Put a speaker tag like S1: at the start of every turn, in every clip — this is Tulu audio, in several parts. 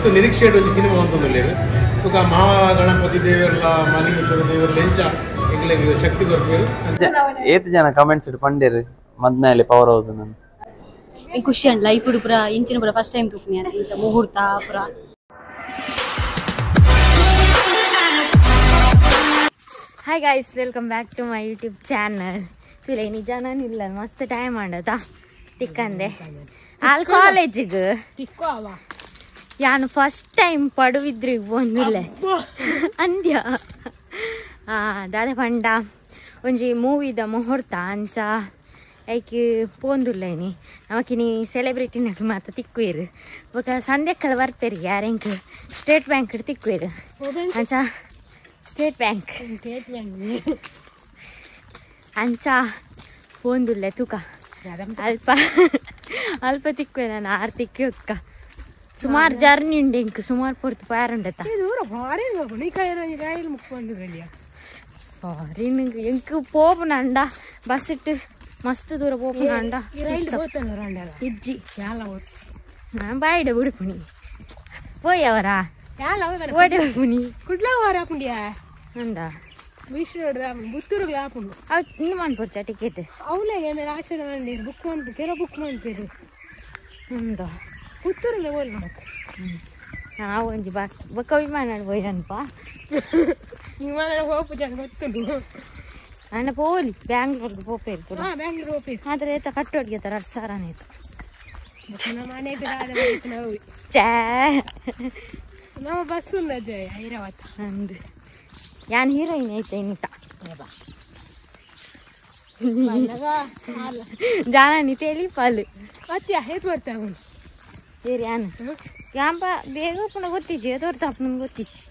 S1: ಮಸ್ತ್ ನಿರೀಕ್ಷೆ ಒಂಜಿ ಸಿನಿಮಾ ಅಂತಂದುಲ್ಲೇರು ತುಕ ಮಹಾಗಣಪತಿ ದೇವರ್ಲ ಮಲಿಂಗೇಶ್ವರ ದೇವರ್ಲ ಎಂಚ ಎಂಗ್ಲೆಗ್ ಶಕ್ತಿ ಕೊರ್ಪೇರು
S2: ಏತ್ ಜನ ಕಮೆಂಟ್ಸ್ ಇಟ್ಟು ಪಂಡೇರು ಮದ್ಮೇಲೆ ಪವರ್ ಹೌದು ನಾನು
S3: ಖುಷಿ ಅಂಡ್ ಲೈಫ್ ಪೂರ ಇಂಚಿನ ಪೂರ ಫಸ್ಟ್ ಟೈಮ್ ತೂಪುನಿ ಇಂಚ ಮುಹೂರ್ತ ಪೂರ.
S4: Hi guys, welcome back to my YouTube channel. ತುಲೆ ನಿಜ ಇಲ್ಲ ಮಸ್ತ್ ಟೈಮ್ ಆಂಡತ ತಿಕ್ಕಂದೆ ಅಲ್ಲಿ ಕಾಲೇಜಿಗೆ ಯಾನು ಫಸ್ಟ್ ಟೈಮ್ ಪಡುವಿದ್ರಿ ಒಂದಿಲ್ಲ ಅಂದ್ಯ ದಾದ ಪಂಡ ಒಂಜಿ ಮೂವಿದ ಮುಹೂರ್ತ ಅಂಚ ಐಕ್ ಪೋಂದುಲ್ಲ ಇನಿ ನಮಕಿನಿ ಸೆಲೆಬ್ರಿಟಿನ ಮಾತ ತಿಕ್ಕುವೇರು ಬೊಕ ಸಂಧ್ಯಾಕಲ ಬರ್ಪೇರಿ ಯಾರೆಂಕ್ ಸ್ಟೇಟ್ ಬ್ಯಾಂಕ್ ತಿಕ್ಕುವೇರು ಅಂಚ ಸ್ಟೇಟ್ ಬ್ಯಾಂಕ್ ಅಂಚ ಪೋಂದುಲ್ಲೆ ತೂಕ ಅಲ್ಪ ಅಲ್ಪ ತಿಕ್ಕುವೆ ನಾನು ಆರು ತಿಕ್ಕಿ ಹೊಕ್ಕ ಸುಮಾರು ಜರ್ನಿ ಉಂಡು ಇಂಕ್ ಸುಮಾರು ಪೊರ್ತು ಪಾರುಂಡತ ಫಾರಿನ್ ಎಂಕ್ ಪೋಪುನಂಡ ಬಸ್ ಇಟ್ಟು ಮಸ್ತ್ ದೂರ ಪೋಪುನಂಡ ಇಜ್ಜಿ ನಾನು ಬಾಯಿಡ ಬಿಡುಪುನಿ ಪೋಯ್ ಅವರಾ ಓಡೆ ಪುನಿ ಅಂದ ಅವು ಇನ್ನು ಮನ್ಪೊರ್ಚ ಟಿಕೆಟ್ ಅಂದ ನಾವು ಒಂಜಿ ಬಾಕಿ ಬೊಕ್ಕ ವಿಮಾನ ಪೋಯನಪ ಅಣ್ಣ ಪೋಲಿ ಬ್ಯಾಂಗ್ಳೂರ್ಗೆ ಪೋಪೇರು ಪೂರ ಆದ್ರೆ ಏತ ಕಟ್ಟೋಡ್ಗೆ 2000 ಆಯ್ತು. ಛೇ ಅಂದು ಯಾನ್ ಹೀರೋಯಿನ್ ಐತೆ ಇನ್ನಿತ ಜಾನನಿ ತೇಲಿ ಪಾಲು ಸರಿ ಯಾನ್ ಯಾಂಪ ಬೇಗ ಪುನಃ ಗೊತ್ತಿಜ್ಜಿ ಎದೋರ್ ತಾಪನ ಗೊತ್ತಿಜ್ಜಿ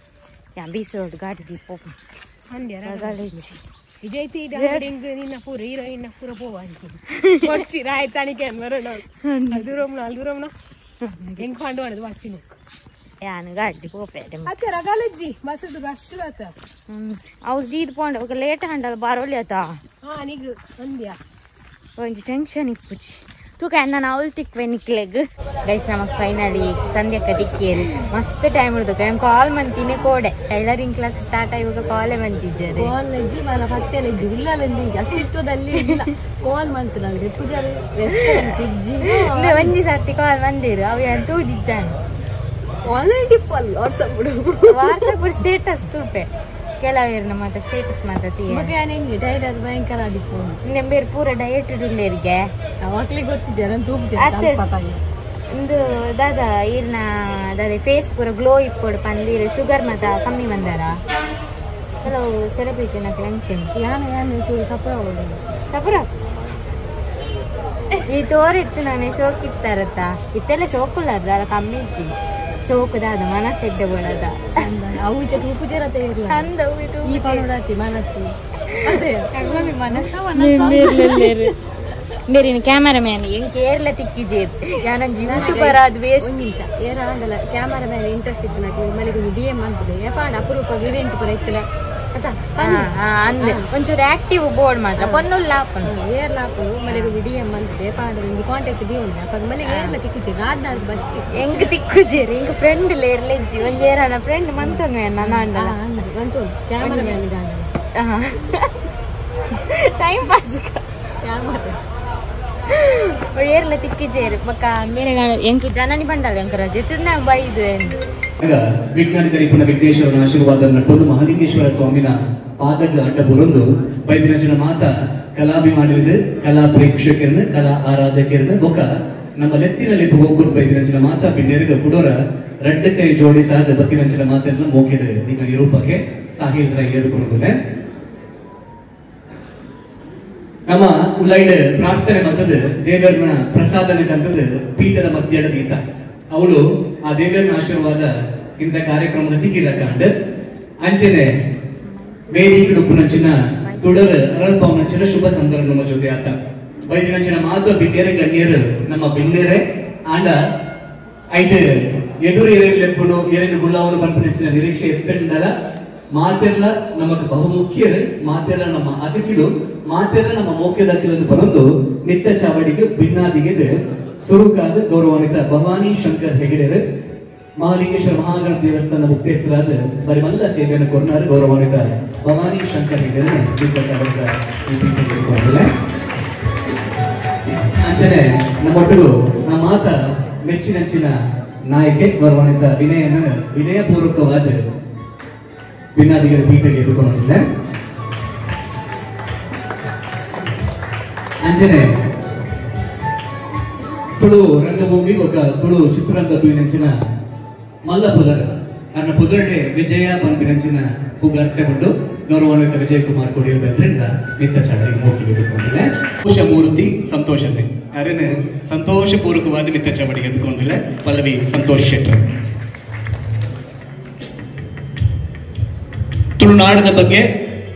S4: ಯಾನ್ ಬೀಸ್ ರೋಡ್ ಗಾಡಿ ದೀಪ ಯಾನ್ ಗಾಡಿ ಪೋಪೇರೆ ಅವು ದೀದ್ ಪೋಂಡ ఒక ಲೇಟ್ ಹಂಡಲ್ ಬಾರೋಲಿ ಆತ ಒಂಜಿ ಟೆನ್ಷನ್ ಇಪ್ಪುಜಿ ತೂಕ ನಾನು ಅವಳು ತಿಕ್ವೆ ನಿಕ್ಲೆಗ್ ಗೈಸ್ ನಮಕ್ ಫೈನಲಿ ಸಂಧ್ಯಕ್ಕ ತಿಕ್ಕಿಯರು ಮಸ್ತ್ ಟೈಮ್ ಉಂಟು ನಾನು ಕಾಲ್ ಮಂತಿನೇ ಕೋಡೆ ಟೈಲರಿಂಗ್ ಕ್ಲಾಸ್ ಸ್ಟಾರ್ಟ್ ಆಗುವಾಗ ಕಾಲೇ ಮಂತಿದ್ದಾರೆ
S3: ಕಾಲೇಜಿ ಮನ ಪತ್ತೆಲೆಜ್ಜಿ ಉಳ್ಳಲೆಂದು ಈಗ ಅಸ್ತಿತ್ವದಲ್ಲಿ ಇಲ್ಲ ಕಾಲ್ ಮಂತು ನಂಗೆ ಪೂಜಾರಿ ರೆಸ್ಪಾನ್ಸ್ ಇಜ್ಜಿ
S4: ಒಂಜಿ ಸರ್ತಿ ಕಾಲ್ ಬಂದಿರು ಅವು ಏನು ತೂದಿಜ್ಜಾನು
S3: ಆನ್ಲೈನ್ ಟಿಪ್ ಅಲ್ಲ ವಾಟ್ಸಪ್ ಬಿಡು
S4: ವಾಟ್ಸಪ್ ಸ್ಟೇಟಸ್ ತೂಪೆ ಕೆಲವೇರು ನಮ್ಮ ಸ್ಟೇಟಸ್ ಮಾತಾಡ್ತೀವಿ
S3: ಟೈಲರ್ ಭಯಂಕರ ಆದಿಪ್ಪು
S4: ನಿಂಬೇರು ಪೂರ ಡಯಟ್ ಉಳ್ಳೇರಿಗೆ
S3: ಮಕ್ಳಿಗೆ ಗೊತ್ತಿದ್ದೆ ನಾನು ತೂಪು
S4: ಇಂದು ದಾದಾ ಈರ್ನ ದಾದ ಫೇಸ್ ಪೂರ ಗ್ಲೋ ಇಪ್ಪೊಡು ಪಂದಿರು ಶುಗರ್ ಮಾತ ಕಮ್ಮಿ ಬಂದಾರ ಕೆಲವು ಸೆಲೆಬ್ರಿಟಿ ನಕ್ಲೆ ಅಂಚೆನೆ
S3: ಯಾನು ಯಾನು ಚೂರು ಸಪುರ
S4: ಸಪುರ ಈ ತೋರಿತ್ತು ನಾನು ಶೋಕ್ ಇತ್ತಾರತ್ತ ಇತ್ತೆಲ್ಲ ಶೋಕುಲ್ಲಾರ್ದ ಅಲ್ಲ ಕಮ್ಮಿ ಇಜ್ಜಿ ಶೋಕು ದಾದ ಮನಸ್ಸೆಡ್ಡೆ ಬೋಡದ
S3: ಅವು ಇತ್ತೆ ತೂಪು ಜರತೆ ಇರಲ್ಲ
S4: ಅಂದ
S3: ಈ ಪನುಡಾತಿ ಮನಸ್ಸು ಅದೇ
S4: ಮೇರಿನ ಕ್ಯಾಮರಾ ಮ್ಯಾನ್ ಎಂಕ್ ಏರ್ಲ ತಿಕ್ಕಿಜೇರ್ ಯಾನೊಂಜಿ ಯೂಟ್ಯೂಬರ್ ಆದ್ ವೇಸ್ಟ್
S3: ಒಂದು ನಿಮಿಷ ಏರ ಆಗಲ್ಲ ಕ್ಯಾಮರಾ ಮೇಲೆ ಇಂಟ್ರೆಸ್ಟ್ ಇತ್ತು నాకు ಮನೆಗೆ ಒಂಜಿ ಡಿ ಎಂ ಅಂತದೆ ಏಪಾಂಡ ಅಪರೂಪ ಇವೆಂಟ್ ಪೂರ ಇತ್ತಲ್ಲ ಅತ್ತ
S4: ಅಂದ್ ಒಂಚೂರು ಆಕ್ಟಿವ್ ಬೋರ್ಡ್ ಮಾತ್ರ ಪೊನ್ನುಲ್ಲ ಆಪುಂಡು
S3: ಏರ್ಲ ಆಪುಂಡು ಮನೆಗೆ ಒಂಜಿ ಡಿ ಎಂ ಅಂತದೆ ಏಪಾಂಡ ಒಂಜಿ ಕಾಂಟ್ಯಾಕ್ಟ್ the ಉಂಡು ಅಪ್ಪ ಮನೆಗೆ ಏರ್ಲ ತಿಕ್ಕುಜಿ ರಾಡ್ನಾರ್ ಬಚ್ಚಿ
S4: ಎಂಕ್ ತಿಕ್ಕುಜೇರ್ ಎಂಕ್ ಫ್ರೆಂಡ್ ಲೇರ್ಲ ಇಜ್ಜಿ ಒಂಜಿ ಏರನ ಫ್ರೆಂಡ್ ಮಂತೊಂದು ನನ್ನ ಅಂಡಲ
S3: ಅಂತು cameraman
S4: time pass
S3: camera
S4: ಏರ್ಲ ತಿಕ್ಕಿಜೇರು ಬೊಕ್ಕ ಮೇರೆ ಎಂಕ್ ಜನನಿ ಬಂಡಲ ಎಂಕ್ ರಜೆ ತಿನ್ನ ಬೈದು ಎಂದು
S5: ವಿಜ್ಞಾನಿಕ ನಿಪುಣ ವಿಘ್ನೇಶ್ವರನ ಆಶೀರ್ವಾದ ನಟ್ಟೊಂದು ಮಹಾಲಿಂಗೇಶ್ವರ ಸ್ವಾಮಿನ ಪಾದಗ ಅಡ್ಡ ಬುರೊಂದು ಬೈದಿನಂಚಿನ ಮಾತ ಕಲಾಭಿಮಾನಿಗಳು ಕಲಾ ಪ್ರೇಕ್ಷಕರನ್ನು ಕಲಾ ಆರಾಧಕರನ್ನು ಬೊಕ ನಮ್ಮ ಲೆತ್ತಿನಲ್ಲಿ ಗೋಕುರ್ ಬೈದಿನಂಚಿನ ಮಾತ ಬಿನ್ನೆರ್ಗ ಕುಡೋರ ರಡ್ಡ ಕೈ ಜೋಡಿ ಸಾದ ಬತ್ತಿನಂಚಿನ ಮಾತೆಲ್ಲ ಮೋಕೆಡು ನಿಮ್ಮ ನಿರೂಪಕ್ಕೆ ಸಾಹಿಲ್ ರೈ ಎದುಕೊರುಗುನೆ ನಮ್ಮ ಉಲ್ಲೈಡ್ ಪ್ರಾರ್ಥನೆ ಮಂತದ್ದು ದೇವರನ ಪ್ರಸಾದನೆ ತಂದದ್ದು ಪೀಠದ ಮಧ್ಯದ ಈತ ಅವಳು ಆ ದೇವರನ ಆಶೀರ್ವಾದ ಇಂಥ ಕಾರ್ಯಕ್ರಮದ ತಿಕ್ಕಿಲ್ಲ ಕಂಡು ಅಂಚನೆ ವೇದಿಕೆ ಉಪ್ಪುನಂಚಿನ ತುಡರ್ ಅರಳ್ಪಾವನಂಚಿನ ಶುಭ ಸಂದರ್ಭ ನಮ್ಮ ಜೊತೆ ಆತ ವೈದ್ಯನಂಚಿನ ಮಾತು ಬಿಣ್ಣೇರೆ ಗಣ್ಯರು ನಮ್ಮ ಬಿಣ್ಣೇರೆ ಆಂಡ ಐಟ್ ಎದುರು ಎರೆನ್ ಲೆಪ್ಪುನು ಎರೆನ್ ಗುಳ್ಳಾವನು ಪನ್ಪಿನಂಚಿನ ನಿರೀಕ್ಷೆ ಎತ್ತಂಡಲ ಮಾತೆಲ್ಲ ನಮಕ್ ಬಹುಮುಖ್ಯರು ಮಾತೆಲ್ಲ ನಮ್ಮ ಅತಿಥಿಗಳು ಮಾತೆಲ್ಲ ನಮ್ಮ ಮೋಖ್ಯದಾಖಲೆಯನ್ನು ಬರೊಂದು ನಿತ್ಯ ಚಾವಡಿಗೆ ಭಿನ್ನಾದಿಗೆ ಸುರುಕಾದ ಗೌರವಾನ್ವಿತ ಭವಾನಿ ಶಂಕರ್ ಹೆಗಡೆರು ಮಹಾಲಿಂಗೇಶ್ವರ ಮಹಾಗಣ ದೇವಸ್ಥಾನ ಮುಕ್ತೇಶ್ವರಾದ ಬರಿಮಲ್ಲ ಸೇವೆಯನ್ನು ಕೊರ್ನಾರು ಗೌರವಾನ್ವಿತ ಭವಾನಿ ಶಂಕರ್ ಹೆಗಡೆಯನ್ನು ಈ. ಅಂಚನೆ ನಮ್ಮೊಟ್ಟಿಗೂ ನಮ್ಮ ಮಾತ ಮೆಚ್ಚಿನಂಚಿನ ನಾಯಕೆ ಗೌರವಾನ್ವಿತ ವಿನಯನ ವಿನಯಪೂರ್ವಕವಾದ ಭಿನ್ನಾದಿಗರ ಪೀಠಕ್ಕೆ ಎದುಕೊಂಡಿಲ್ಲ. ಅಂಚನೆ ತುಳು ರಂಗಭೂಮಿ ఒక ತುಳು ಚಿತ್ರರಂಗ ತುಯಿನಂಚಿನ ಮಲ್ಲ ಪುದರ್ ಅನ್ನ ಪುದರ್ಡೆ ವಿಜಯ ಪನ್ಪಿನಂಚಿನ ಪುಗಾರ್ತೆ ಉಂಡು ಗೌರವಾನ್ವಿತ ವಿಜಯ್ ಕುಮಾರ್ ಕೊಡಿಯಲ್ ಬೆಲ್ರಿಂದ ಮಿತ್ತ ಚಾವಡಿಗೆ ಮೋಕಿ ಎದುಕೊಂಡಿಲ್ಲ. ಮೂರ್ತಿ ಸಂತೋಷತೆ ಅರೇನೆ ಸಂತೋಷಪೂರ್ವಕವಾದ ಮಿತ್ತ ಚಾವಡಿಗೆ ಎದುಕೊಂಡಿಲ್ಲ ಪಲ್ಲವಿ ಸಂತೋಷ್ ಶೆಟ್ಟರ್. ತುಳುನಾಡದ ಬಗ್ಗೆ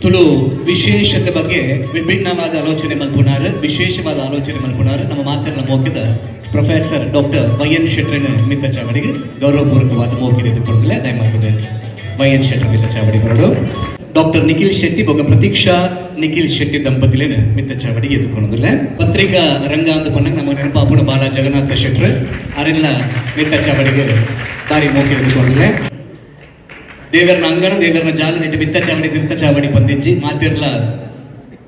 S5: ತುಳು ವಿಶೇಷತೆ ಬಗ್ಗೆ ವಿಭಿನ್ನವಾದ ಆಲೋಚನೆ ಮಲ್ಪುನಾರ್, ವಿಶೇಷವಾದ ಆಲೋಚನೆ ಮಲ್ಪುನಾರ್ ನಮ್ಮ ಮಾತನ್ನ ಮೋಕಿದ ಪ್ರೊಫೆಸರ್ ಡಾಕ್ಟರ್ ವೈ ಎನ್ ಶೆಟ್ಟರ್ನ ಮಿತ್ತ ಚಾವಡಿಗೆ ಗೌರವಪೂರ್ವಕವಾದ ಮೋಕಿ ಎದುಕೊಂಡಿಲ್ಲ. ದಯಮಾಡಿದೆ ವೈ ಎನ್ ಶೆಟ್ಟರ್ ಮಿತ್ತ ಚಾವಡಿ ಬರೋಡು. ಡಾಕ್ಟರ್ ನಿಖಿಲ್ ಶೆಟ್ಟಿ ಬೊಕ ಪ್ರತೀಕ್ಷಾ ನಿಖಿಲ್ ಶೆಟ್ಟಿ ದಂಪತಿಲೇನ ಮಿತ್ತ ಚಾವಡಿಗೆ ಎದುಕೊಳ್ಳೋದಿಲ್ಲ. ಪತ್ರಿಕಾ ರಂಗ ಅಂತ ಪನ್ನಾಗ ನಮ್ಮ ನೆನಪಾಪುಣ ಬಾಲ ಜಗನ್ನಾಥ ಶೆಟ್ಟರ್ ಅರೆಲ್ಲ ಮಿತ್ತ ಚಾವಡಿಗೆ ದಾರಿ ಮೋಕಿ ಎದುಕೊಂಡಿಲ್ಲ. ದೇವರನ ಅಂಗಣ ದೇವರನ ಜಾಲ ನೆಟ್ಟು ಮಿತ್ತ ಚಾವಡಿ ತಿರ್ತ ಚಾವಡಿ ಬಂದಿಜ್ಜಿ ಮಾತಿರ್ಲ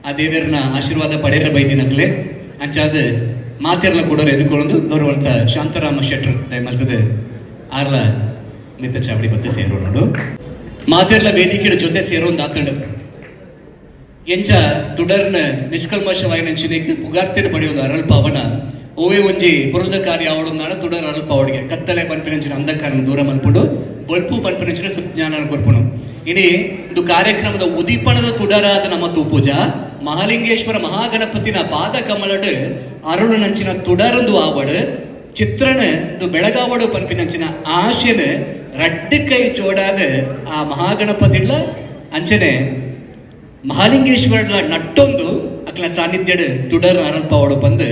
S5: ಆ ದೇವರನ ಆಶೀರ್ವಾದ ಪಡೆಯರ ಬೈದಿನಕ್ಲೆ ಅಂಚಾದ ಮಾತಿರ್ಲ ಕೊಡೋರು ಎದುಕೊಂಡು ಗೌರವಂತ ಶಾಂತರಾಮ ಶೆಟ್ಟರ್ ದಯಮಲ್ತದೆ ಆರ್ಲ ಮಿತ್ತ ಚಾವಡಿ ಮತ್ತೆ ಸೇರೋ ನೋಡು. ಮಾತಿರ್ಲ ವೇದಿಕೆಯ ಜೊತೆ ಸೇರೋಂದು ಆತಂಡು ಎಂಚ ತುಡರ್ನ ನಿಷ್ಕಲ್ಮಶವಾಯಿನಂಚಿನ ಪುಗಾರ್ತಿನ ಪಡೆಯೋದು ಅರಳ್ ಪಾವನ ಓವೇ ಒಂಜಿ ಪುರದ ಕಾರ್ಯ ಆವಡೊಂದಾಡ ತುಡರ್ ಅರಳ್ ಪಾವಡಿಗೆ ಕತ್ತಲೆ ಪನ್ಪಿನಂಚಿನ ಅಂಧಕಾರನ ದೂರ ಮಲ್ಪುಡು ಬೊಳ್ಪು ಪನ್ಪಿನಂಚಿನ ಸುಜ್ಞಾನ ಕೊರ್ಪುಣು. ಇನಿ ಒಂದು ಕಾರ್ಯಕ್ರಮದ ಉದೀಪಣದ ತುಡರಾದ ನಮ್ಮ ತೂಪೂಜಾ ಮಹಾಲಿಂಗೇಶ್ವರ ಮಹಾಗಣಪತಿನ ಪಾದ ಕಮಲಡು ಅರುಳು ನಂಚಿನ ತುಡರಂದು ಆವಡು ಚಿತ್ರಣ ಬೆಳಗಾವಡು ಪನ್ಪಿನಂಚಿನ ಆಶೆನ ರಡ್ಡು ಕೈ ಚೋಡಾದ ಆ ಮಹಾಗಣಪತಿಲ ಅಂಚನೆ ಮಹಾಲಿಂಗೇಶ್ವರಲ ನಟ್ಟೊಂದು ಅಕ್ಲ ಸಾನ್ನಿಧ್ಯಡು ತುಡರ್ ಅರಳ್ಪಾವಡು ಬಂದು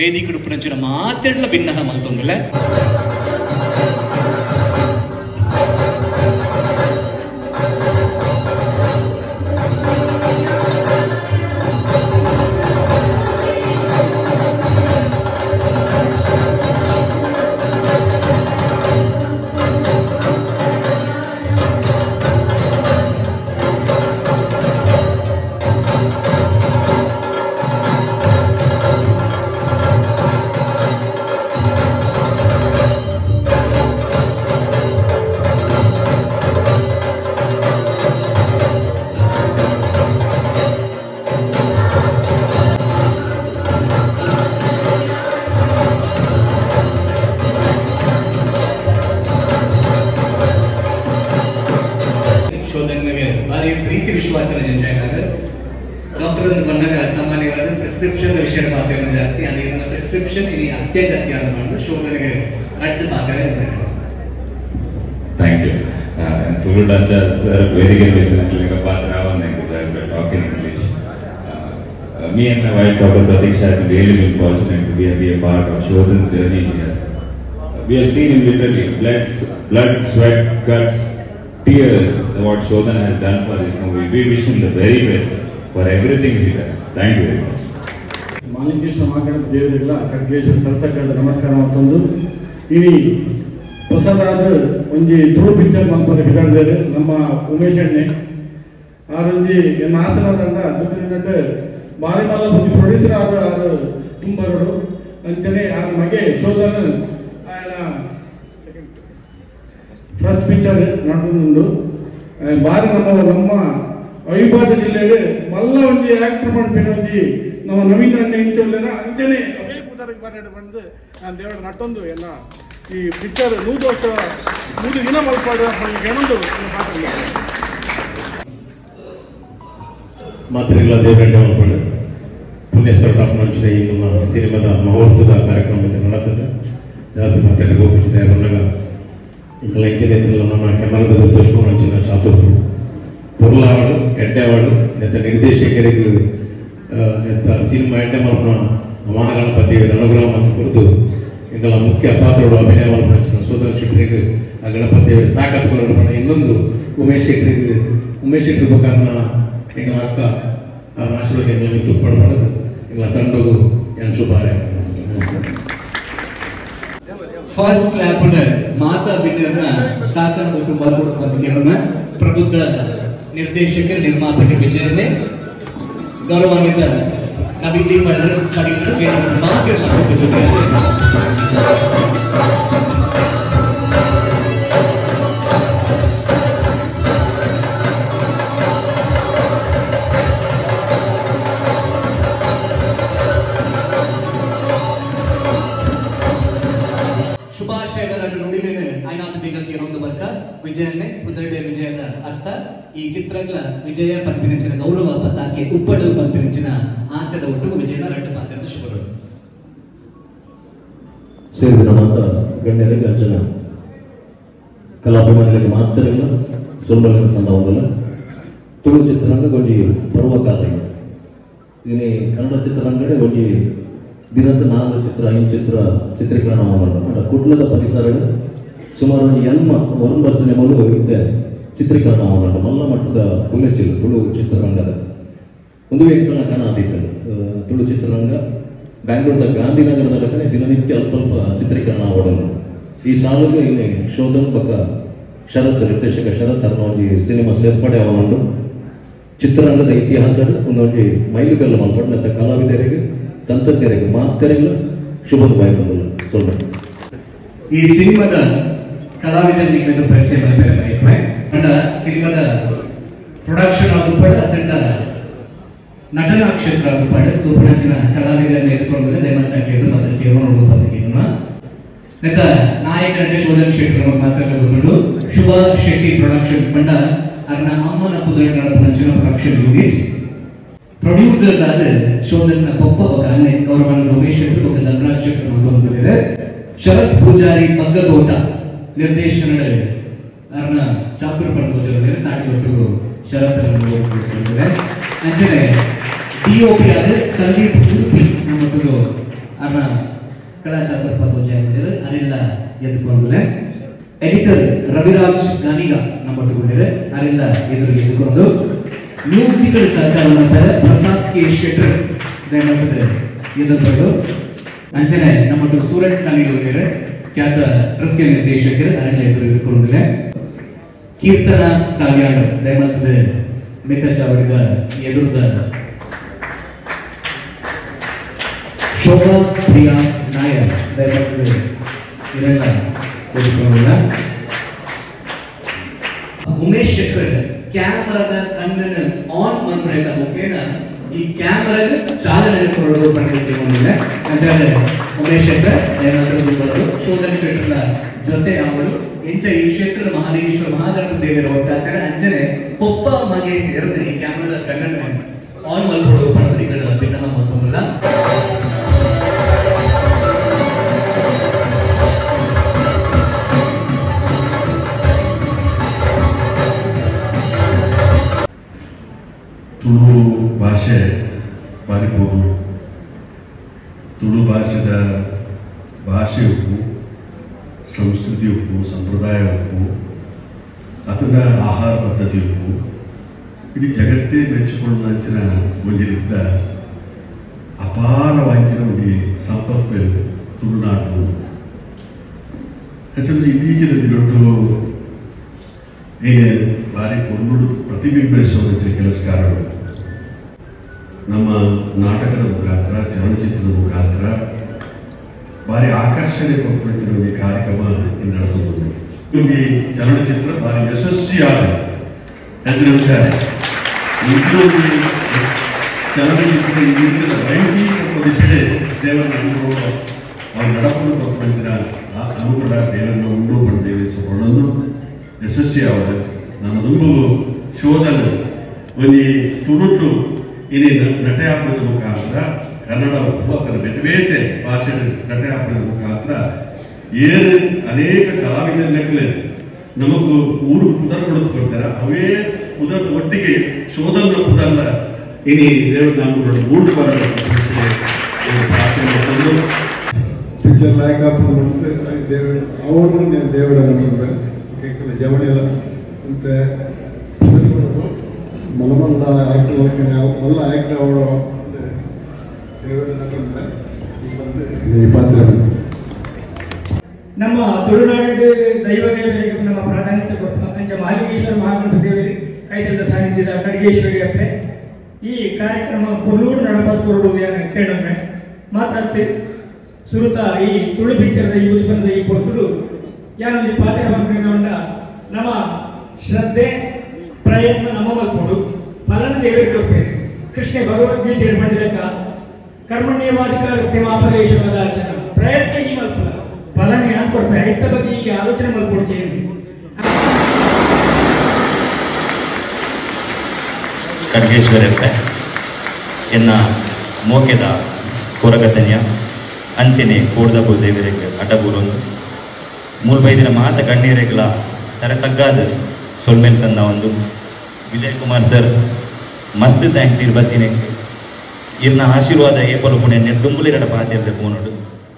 S5: ವೇದಿಕೆ ಪುನಂಚಿನ ಮಾತೆಡ್ಲ ಭಿನ್ನಹ ಮಲ್ತೊಂದುಲ್ಲ. ಪ್ರಿಸ್ಕ್ರಿಪ್ಷನ್ ವಿಷಯ ಮಾತಾಡೋದು ಜಾಸ್ತಿ ಅಂದ್ರೆ ಇದನ್ನ ಪ್ರಿಸ್ಕ್ರಿಪ್ಷನ್ ಇಲ್ಲಿ ಅತ್ಯಗತ್ಯ ಅಂತ ಮಾಡೋದು ಶೋಧನೆಗೆ ಅಡ್ಡ ಮಾತಾಡೋದು.
S6: Thank you. ತುಳುಡಂಚ sir ವೇದಿಕೆ ಪಾತ್ರ thank you sir talk in English. Me and my wife doctor Pratiksha have really been fortunate to be a part of Shodhan's journey here. We have seen him literally blood, sweat, guts, tears what Shodhan has done for this movie. We wish him the very best for everything he does. Thank you very much.
S7: Mahalingeshwara Mahaganapati ದೇವರಿಗೆಲ್ಲ ಖಡ್ಗೇಶ್ವರ ತರ್ತಕ್ಕಂಥ ನಮಸ್ಕಾರ ಮತ್ತೊಂದು ಈ ಹೊಸದಾದ ಒಂಜಿ ತುಳು ಪಿಕ್ಚರ್ ಮಲ್ಪರೆ ಬಿದಾಡ್ದೇರು ನಮ್ಮ ಉಮೇಶ್ ಅಣ್ಣೆ ಆರೊಂಜಿ ಎನ್ನ ಹಾಸನ ತಂಡ ದುಡ್ಡು ಬಾರಿ ಮಲ್ಲ ಒಂಜಿ ಪ್ರೊಡ್ಯೂಸರ್ ಆದ ಆರು ತುಂಬರೋಡು ಅಂಚನೆ ಆರ ಮಗೆ ಶೋಧನ್ ఆయన ಫಸ್ಟ್ ಪಿಕ್ಚರ್ ನಡ್ದುಂಡು ಬಾರಿ ನಮ್ಮ ನಮ್ಮ ಅವಿಭಾಜ್ಯ ಜಿಲ್ಲೆಡ್ ಮಲ್ಲ ಒಂಜಿ ಆಕ್ಟರ್ ಪನ್ಪಿನ ಒಂಜಿ ನಮ್ಮ ನವೀನ ಅಣ್ಣ ಇಂಚೊಲ್ಲೆನ ಅಂಚನೆ ಅವೇ ಪುದರಿಗೆ ಬರೆಡು ಬಂದು ನಾನು ದೇವರ ನಟ್ಟೊಂದು ಎಲ್ಲ ಈ ಪಿಕ್ಚರ್ 100 ವರ್ಷ 100 ದಿನ ಮಲ್ಪಾಡು ಗೆಣೊಂದು ಪಾತ್ರ
S1: ಮಾತ್ರೆಗಳ ದೇವರೆಡ್ಡ ಮಲ್ಪಾಡು ಪುಣ್ಯಸ್ಥಳ ಟಾಪ್ ಈ ನಮ್ಮ ಸಿನಿಮಾದ ಮುಹೂರ್ತದ ಕಾರ್ಯಕ್ರಮ ನಡೀತದೆ. ಜಾಸ್ತಿ ಮಾತಾಡಿ ಹೋಗ್ಬಿಟ್ಟಿದೆ ಅದನ್ನಾಗ ಇಂಕಲ ಇಂಜಿನಿಯರ್ ನಮ್ಮ ಕೆಮಲದ ದುಷ್ಮಂಚಿನ ಚಾತುರು ಪೊರ್ಲಾವಡು ಎಡ್ಡೆವಾಡು ನೆತ್ತ ನಿರ್ದೇಶಕರಿಗೆ ನೆತ್ತ ಸಿನಿಮಾ ಎಡ್ಡೆ ಮಲ್ಪನ ಮಹಾಗಣಪತಿ ಅನುಗ್ರಹ ಮತ್ತು ಕುರಿತು ಇಂಕಲ ಮುಖ್ಯ ಪಾತ್ರಗಳು ಅಭಿನಯ ಮಲ್ಪನ ಸೋದರ ಶೆಟ್ಟರಿಗೆ ಆ ಗಣಪತಿ ತಾಕತ್ತು ಕೊರಡು. ಇನ್ನೊಂದು ಉಮೇಶ್ ಶೆಟ್ಟರಿಗೆ ಉಮೇಶ್ ಶೆಟ್ಟರ್ ಬೇಕಾದ ಎಂಗಳ ಅಕ್ಕ ಆಶೀರ್ವಾದ ಎಂಗಳ ತುಪ್ಪಡು ಮಾಡೋದು ಎಂಗಳ ತಂಡಗು ಏನು ಶುಭಾರಯ.
S5: ಫಸ್ಟ್ ಕ್ಲಾಪ್ ಮಾತಾ ಬಿನ್ನರ್ನ ಸಾಕಾರ ಕುಟುಂಬ ಪ್ರಬುದ್ಧ ನಿರ್ದೇಶಕರು ನಿರ್ಮಾಪಕ ವಿಜಯನ್ನೇ ಗೌರವಾನ್ವಿತ ನಾವಿಲ್ಲಿ ಜೊತೆ ಶುಭಾಶಯಗಳನ್ನು ನುಡಿಲೇನೆ ಐನಾಥ ಬೇಗಕ್ಕೆ ಒಂದು ವರ್ಗ ವಿಜಯನ್ನೇ ಪುದರ್ಡೆ ವಿಜಯದ ಅರ್ಥ ಈ ಚಿತ್ರಗಳ ವಿಜಯ ಪನ್ಪಿನಂಚಿನ ಗೌರವ ಪತಾಕೆ ಉಪ್ಪಡು ಪನ್ಪಿನಂಚಿನ ಆಸೆದ ಒಟ್ಟಿಗೂ ವಿಜಯನ ರಡ್ಡು ಪಾತ್ರದ ಶುಭಗಳು
S1: ಸೇರಿದ ಮಾತ್ರ ಗಣ್ಯರಿಗೆ ಅಂಚನ ಕಲಾಭಿಮಾನಿಗಳಿಗೆ ಮಾತ್ರ ಇಲ್ಲ ಸೊಲ್ಬಲಿನ ಸಂಭವವಿಲ್ಲ. ತುಳು ಚಿತ್ರರಂಗ ಒಂಜಿ ಪರ್ವಕಾಲ ಇದೆ. ಇಲ್ಲಿ ಕನ್ನಡ ಚಿತ್ರರಂಗಡೆ ಒಂಜಿ ದಿನದ 4 ಚಿತ್ರ 5 ಚಿತ್ರ ಚಿತ್ರೀಕರಣ ಮಾಡೋದು ಕುಡ್ಲದ ಪರಿಸರ ಸುಮಾರು ಒಂಜಿ ಎನ್ಮ ಒಂಬ ಸಿನಿಮಾಲು ಇತ್ತೆ ಚಿತ್ರೀಕರಣ ಮಾಡೋದು ಮಲ್ಲ ಮಟ್ಟದ ಬುಲೆಚಿಲ್ ತುಳು ಚಿತ್ರರಂಗದ ಒಂದು ವೇತನ ಕಣ ಆದಿತ್ತು. ತುಳು ಚಿತ್ರರಂಗ ಬ್ಯಾಂಗ್ಳೂರ್ದ ಗಾಂಧಿನಗರದ ಲೆಕ್ಕನೆ ದಿನನಿತ್ಯ ಅಲ್ಪ ಅಲ್ಪ ಚಿತ್ರೀಕರಣ ಮಾಡೋದು. ಈ ಸಾಲಿಗೆ ಇಲ್ಲಿ ಶೋಧನ್ ಬಕ ಶರತ್ ನಿರ್ದೇಶಕ ಶರತ್ ಅನ್ನೋ ಒಂಜಿ ಸಿನಿಮಾ ಸೇರ್ಪಡೆ ಅವನು ಚಿತ್ರರಂಗದ ಇತಿಹಾಸದ ಒಂದೊಂದು ಮೈಲುಗಲ್ಲು ಮಲ್ಪಡ್ನಂತ ಕಲಾವಿದರಿಗೆ ತಂತ್ರಜ್ಞರಿಗೆ ಮಾತರೆಲ್ಲ ಶುಭದ ಬಾಯಿಗಳು.
S5: ಈ ಸಿನಿಮಾದ ಕಲಾವಿದರಿಗೆ ಪರಿಚಯ ಮಾಡ್ತಾರೆ. ಸಿನಿಮಾದ ಪ್ರೊಡಕ್ಷನ್ ಆಗುಪಾಡ ತಂಡ ನಟನಾ ಕ್ಷೇತ್ರ ಆಗುಪಾಡ ತೂಪಣಚಿನ ಕಲಾವಿದರನ್ನು ಎದುರ್ಕೊಂಡು ದಯಮಾಡಿ ಮತ್ತೆ ಸೇವಾ ನೋಡುವ ನೆತ್ತ ನಾಯಕ ನಟ ಶೋಧನ್ ಶೆಟ್ಟಿ ಮಾತಾಡಬಹುದು. ಶುಭ ಶೆಟ್ಟಿ ಪ್ರೊಡಕ್ಷನ್ಸ್ ಬಂಡ ಅರ್ನ ಅಮ್ಮನ ಪುದರ್ ನಡಪನಂಚಿನ ಪ್ರೊಡಕ್ಷನ್ ಯೂನಿಟ್ ಪ್ರೊಡ್ಯೂಸರ್ಸ್ ಆದ ಶೋಧನ್ ಪೊಪ್ಪ ಅನ್ಯ ಗೌರವಾನ್ವಿತ ಉಮೇಶ್ ಶೆಟ್ಟಿ ಮತ್ತು ಧನರಾಜ್ ಶೆಟ್ಟಿ ಬಂದಿದ್ದಾರೆ. ಶರತ್ ಪೂಜಾರಿ ಮಗ್ಗದೋಟ ನಿರ್ದೇಶನ ಅರ್ನ ಚಾತುರ ಪಡ್ತೋಜರು ನಾಟಿಗೊಟ್ಟು ಶರತ್ ಅಂಚನೆ ಡಿಒಪಿ ಆದ ಸಂದೀಪ್ ಉಡುಪಿ ನಮ್ಮೊಟ್ಟಿಗೆ ಅರ್ನ ಕಲಾ ಚಾತುರ ಪತೋಜ ಅರೆಲ್ಲ ಎದ್ದುಕೊಂಡ್ರೆ. ಎಡಿಟರ್ ರವಿರಾಜ್ ಗಾನಿಗ ನಮ್ಮೊಟ್ಟಿಗೆ ಅರೆಲ್ಲ ಎದುರಿಗೆ ಎದ್ದುಕೊಂಡು. ಮ್ಯೂಸಿಕಲ್ ಸಹಕಾರ ಮಾಡ್ತಾರೆ ಪ್ರಸಾದ್ ಕೆ ಶೆಟ್ಟರ್ ಎದುರು. ಅಂಚನೆ ನಮ್ಮೊಟ್ಟು ಸೂರಜ್ ಸಾನಿಗೆ ಖ್ಯಾತ ನೃತ್ಯ ನಿರ್ದೇಶಕರು ಅರೆಲ್ಲ ಎದುರು ಎದುರ್ಕೊಂಡಿಲ್ಲ. ಕೀರ್ತನ ಸಾಲ್ಯಾಡು ದಯಮಾಡ್ತದೆ ಮಿಕ್ಕ ಚಾವಡಿದ ಎದುರುದ ಶೋಭಾ ಪ್ರಿಯಾ ನಾಯರ್ ದಯಮಾಡ್ತದೆ ಇರೆಲ್ಲ ಎದುರ್ಕೊಂಡಿಲ್ಲ. ಉಮೇಶ್ ಶೆಟ್ಟರ್ ಕ್ಯಾಮರಾದ ಕಣ್ಣನ್ನು ಆನ್ ಮಾಡ್ಬಿಡ ಓಕೆನ ಈ ಕ್ಯಾಮರಾದ ಚಾಲನೆ ಕೊಡೋದು ಪಡೆದುಕೊಂಡಿಲ್ಲ. ಅಂದ್ರೆ ಉಮೇಶ್ ಶೆಟ್ಟರ್ ದಯಮಾಡ್ತದೆ ಶೋಧನ್ ಶೆಟ್ಟರ್ನ ಜೊತೆ ಅವರು ಎಂಚ ಈ ಕ್ಷೇತ್ರದ ಮಹಾಲಿಂಗೇಶ್ವರ ಮಹಾಗಣಪತಿ ದೇವರ ಒಟ್ಟಾಗ್ತಾರೆ. ಅಂಚನೆ ಪೊಪ್ಪ ಮಗೆ ಸೇರಿದ್ರೆ ಈ ಕ್ಯಾಮರಾದ ಕಣ್ಣನ್ನು ಆನ್ ಮಲ್ಕೊಡೋದು ಪಡೆದ ಭಿನ್ನ ಮತ್ತೊಂದಿಲ್ಲ.
S8: ತುಳು ಭಾಷೆ ಬಾರಿ ಪೊರ್ಲು. ತುಳು ಭಾಷೆದ ಭಾಷೆ ಉಪ್ಪು, ಸಂಸ್ಕೃತಿ ಉಪ್ಪು, ಸಂಪ್ರದಾಯ ಉಪ್ಪು, ಅದರ ಆಹಾರ ಪದ್ಧತಿ ಉಪ್ಪು ಇಡೀ ಜಗತ್ತೇ ಮೆಚ್ಚಿಕೊಳ್ಳಂಚಿನ ಒಂಜಿರಿದ್ದ ಅಪಾರವಾಂಚಿನ ಒಂದು ಸಂಪತ್ತು ತುಳುನಾಡು. ಹೆಚ್ಚು ಇತ್ತೀಚಿನ ದೊಡ್ಡ ಹೀಗೆ ಭಾರಿ ಪೊರ್ಲು ಪ್ರತಿಬಿಂಬಿಸುವಂಥ ಕೆಲಸಗಾರರು ನಮ್ಮ ನಾಟಕದ ಮುಖಾಂತರ ಚಲನಚಿತ್ರದ ಮುಖಾಂತರ ಭಾರಿ ಆಕರ್ಷಣೆ ಕೊಟ್ಟಿರುವ ಈ ಕಾರ್ಯಕ್ರಮ ನಡೆದು ಈ ಚಲನಚಿತ್ರ ಭಾರಿ ಯಶಸ್ವಿಯಾದ ಚಲನಚಿತ್ರ ಲೈಂಗಿಕ ದೇವರನ್ನ ಅನುಭವ ಅವ್ರು ನಡಪನ್ನು ಕೊಟ್ಟಿನ ಆ ಅನುಗ್ರಹ ದೇವರನ್ನ ಉಂಡು ಪಡೆದೇವಿಸಿಕೊಳ್ಳಲು ಯಶಸ್ವಿಯಾದ ನನ್ನ ದುಂಬು ಶೋಧನೆ ಒಂದು ತುಳುಟು ಇಲ್ಲಿ ನಟೆಯಾಪದ ಮುಖಾಂತರ ಕನ್ನಡ ಅದರ ಬೇರೆ ಬೇರೆ ಭಾಷೆ ನಟೆಯಾಪದ ಮುಖಾಂತರ ಏನು ಅನೇಕ ಕಲಾವಿದರ ನಮಗೂ ಊರು ಪುದರ್ ಕೊಡುತ್ತಾರೆ ಅವೇ ಪುದರ್ ಒಟ್ಟಿಗೆ ಶೋಧನ ಪುದಲ್ಲ ಇನಿ ದೇವರು ನಾವು ಮೂಡು ಪ್ರಾರ್ಥನೆ ಮಾಡಿಕೊಂಡು
S9: ಪಿಕ್ಚರ್ ಲಾಯಕ ದೇವರು ಅವರು ದೇವರ ಜವಳಿಯಲ್ಲ ಮತ್ತೆ ಮಲಮಲ್ಲ ಆಕ್ಟರ್ ಮಲ್ಲ ಆಕ್ಟರ್ ಅವಳು ದೇವರ ಈ ಪಾತ್ರ.
S10: ನಮ್ಮ ತುಳುನಾಡು ದೈವ ದೇವರಿಗೆ ನಮ್ಮ ಪ್ರಾಧಾನ್ಯತೆ ಕೊಟ್ಟು ಅಂಚ ಮಹಾಲಿಂಗೇಶ್ವರ ಮಹಾಗಣಪತಿ ದೇವರಿಗೆ ಕೈತಲ್ದ ಸಾನ್ನಿಧ್ಯದ ಖಡ್ಗೇಶ್ವರಿ ಅಪ್ಪೆ ಈ ಕಾರ್ಯಕ್ರಮ ಪೊರ್ಲೂರು ನಡಪದ ಕೊರಡು ಕೇಳೋಣ ಮಾತಾಡ್ತಿ ಸುರುತ ಈ ತುಳು ಪಿಕ್ಚರ್ದ ಈ ಉತ್ಪನ್ನದ ಈ ಪೊರ್ತುಡು ಯಾನೊಂದು ಪಾತ್ರ ಬಂದ ನಮ್ಮ ಶ್ರದ್ಧೆ ಪ್ರಯತ್ನ ನಮ್ಮ ಮಲ್ಪೋಡು ಫಲನ ದೇವರಿಗೆ ಕೊಡ್ತೇವೆ. ಕೃಷ್ಣ ಭಗವದ್ಗೀತೆ ಪಂಡಿಲಕ್ಕ ಕರ್ಮಣ್ಯವಾಧಿಕಾರ ಮಾಪಲೇಶ್ವರದಾಚನ ಪ್ರಯತ್ನ ಈ ಮಲ್ಪುಲ ಫಲನ ಯಾನ್ ಕೊಡ್ಪೆ ಐತ ಬಗ್ಗೆ ಈ ಆಲೋಚನೆ ಮಲ್ಪೋಡು చేయండి.
S11: ಖಡ್ಗೇಶ್ವರಪ್ಪೆ ಎನ್ನ ಮೋಕೆದ ಕೊರಗತನ್ಯ ಅಂಚೆನೆ ಕೋಡ್ದಬು ದೇವರಿಗೆ ಅಡ್ಡಬೂರೊಂದು ಮೂಲ್ಬೈದಿನ ಮಾತ ಗಣ್ಯರೆಗ್ಲ ತರ ತಗ್ಗಾದ ಸೊಲ್ಮೇಲ್ ಸನ್ನ ಒಂದು ವಿಜಯ್ ಕುಮಾರ್ ಸರ್ ಮಸ್ತ್ thanks ಇರ್ ಬತ್ತಿನ ಇರ್ನ ಆಶೀರ್ವಾದ ಏಪಲು ಪುಣೆ ದುಂಬುಲಿರಡ ಪಾತಿರ್ದೆ ಪೋನೋಡು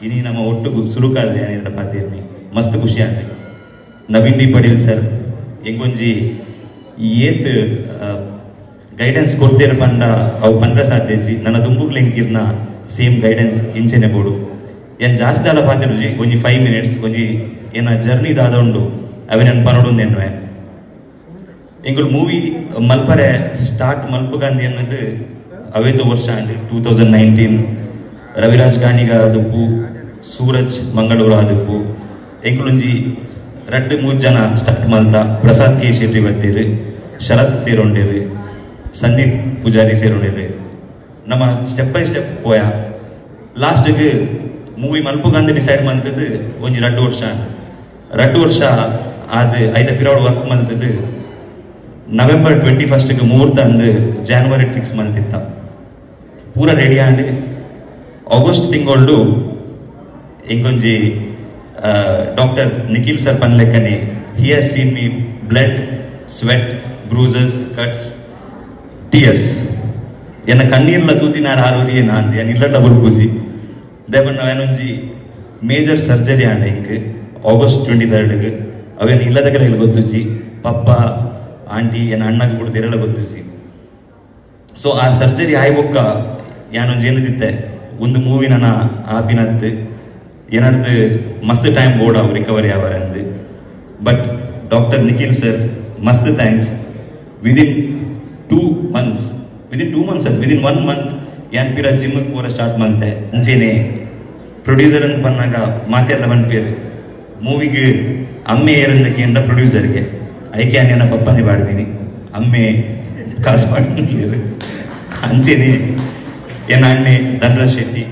S11: ಇನಿ ನಮ್ಮ ಒಟ್ಟುಗು ಸುರುಕಾದ ಎರಡ ಪಾತಿರ್ನಿ ಮಸ್ತ್ ಖುಷಿ ಆಂಡ್. ನವೀನ್ ಡಿ ಪಡೀಲ್ ಸರ್ ಎಂಗೊಂಜಿ ಏತ್ ಗೈಡೆನ್ಸ್ ಕೊಡ್ತೇರ ಪಂಡ ಅವು ಪಂಡ್ರ ಸಾಧ್ಯಜಿ ನನ್ನ ದುಂಬುಗ್ಲೆಂಕಿರ್ನ ಸೇಮ್ ಗೈಡೆನ್ಸ್ ಇಂಚೆನೆ ಬೋಡು ಏನ್ ಜಾಸ್ತಿ ದಾಲ ಪಾತಿರುಜಿ ಒಂಜಿ 5 ಮಿನಿಟ್ಸ್ ಒಂಜಿ ಏನ ಜರ್ನಿ ದಾದ ಉಂಡು ಅವೆ ನನ್ನ ಪನೋಡು ಎನ್ನುವೆ ಎಂಗುಲ್ ಮೂವಿ ಮಲ್ಪರೆ ಸ್ಟಾರ್ಟ್ ಮಲ್ಪುಗಾಂಧಿ ಅನ್ನೋದು ಅವೇತೋ ವರ್ಷ ಅಂಡ್ 2019 ರವಿರಾಜ್ ಗಾಣಿಗ ಆದಪ್ಪು ಸೂರಜ್ ಮಂಗಳೂರು ಆದಪ್ಪು ಎಂಕುಲೊಂಜಿ ರಡ್ಡು ಮೂರು ಜನ ಸ್ಟಾರ್ಟ್ ಮಲ್ತ ಪ್ರಸಾದ್ ಕೆ ಶೆಟ್ಟಿ ಬತ್ತೀರು ಶರತ್ ಸೇರೊಂಡೇರು ಸಂದೀಪ್ ಪೂಜಾರಿ ಸೇರೊಂಡೇರು ನಮ್ಮ ಸ್ಟೆಪ್ ಬೈ ಸ್ಟೆಪ್ ಪೋಯ ಲಾಸ್ಟ್ಗೆ ಮೂವಿ ಮಲ್ಪುಗಾಂಧಿ ಡಿಸೈಡ್ ಮಂತದ್ದು ಒಂಜಿ ರಡ್ಡು ವರ್ಷ ಅಂಡ್ ರಡ್ಡು ವರ್ಷ ಅದು ಐದ ಪಿರೋಡ್ ವರ್ಕ್ ಮಂತದ್ದು ನವೆಂಬರ್ 21ಗೆ ಮುಹೂರ್ತ ಅಂದು ಜಾನ್ವರಿ ಫಿಕ್ಸ್ ಮಂತಿತ್ತ ಪೂರ ರೆಡಿ ಆಂಡ್ ಆಗಸ್ಟ್ ತಿಂಗಳು ಎಂಗೊಂಜಿ ಡಾಕ್ಟರ್ ನಿಖಿಲ್ ಸರ್ ಪನ್ಲೆಕ್ಕನೆ he has seen me blood sweat bruises cuts tears ಎನ್ನ ಕಣ್ಣೀರ್ಲ ತೂತಿನಾರ ಆರೂರಿಯೇ ನಾನ್ ಎನ್ ಇಲ್ಲಡ ಬುಲ್ಪೂಜಿ ದೇವಣ್ಣ ಅವೇನೊಂಜಿ ಮೇಜರ್ ಸರ್ಜರಿ ಆಂಡ್ ಇಂಕ್ ಆಗಸ್ಟ್ 23ಗೆ ಅವೇನು ಇಲ್ಲದಗಲ ಇಲ್ಲಿ ಗೊತ್ತುಜಿ ಪಪ್ಪ ಆಂಟಿ ಎನ್ನ ಅಣ್ಣಗೆ ಬಿಡ್ದಿರಲ್ಲ ಗೊತ್ತುಜಿ. ಸೊ ಆ ಸರ್ಜರಿ ಆಯ್ಬೊಕ್ಕ ಯಾನೊಂಜಿ ಏನದಿತ್ತೆ ಒಂದು ಮೂವಿ ನನ್ನ ಆಪಿನತ್ತು ಏನಾಡ್ದು ಮಸ್ತ್ ಟೈಮ್ ಬೋರ್ಡ್ ಅವು ರಿಕವರಿ ಅವರಂದು. ಬಟ್ ಡಾಕ್ಟರ್ ನಿಖಿಲ್ ಸರ್ ಮಸ್ತ್ thanks. Within 2 months ಅದು ವಿದಿನ್ 1 ಮಂತ್ ಯಾನ್ ಪಿರ ಜಿಮ್ಗೆ ಪೂರ ಸ್ಟಾರ್ಟ್ ಮಂತೆ ಅಂಚೆನೆ ಪ್ರೊಡ್ಯೂಸರ್ ಅಂತ ಬಂದಾಗ ಮಾತೆಲ್ಲ ಬಂದ್ಪೇರು ಮೂವಿಗೆ ಅಮ್ಮೆ ಏರಂದಕ್ಕೆ ಎಂಡ ಪ್ರೊಡ್ಯೂಸರ್ಗೆ ಐಕೆ ಏನ ಪಪ್ಪನೇ ಬಾಡ್ತೀನಿ ಅಮ್ಮೆ ಕಾಸು ಮಾಡ್ತೀನಿ ಅಂಚೆನೆ ಏನ ಅಣ್ಣೆ ಧನರಾಜ್ ಶೆಟ್ಟಿ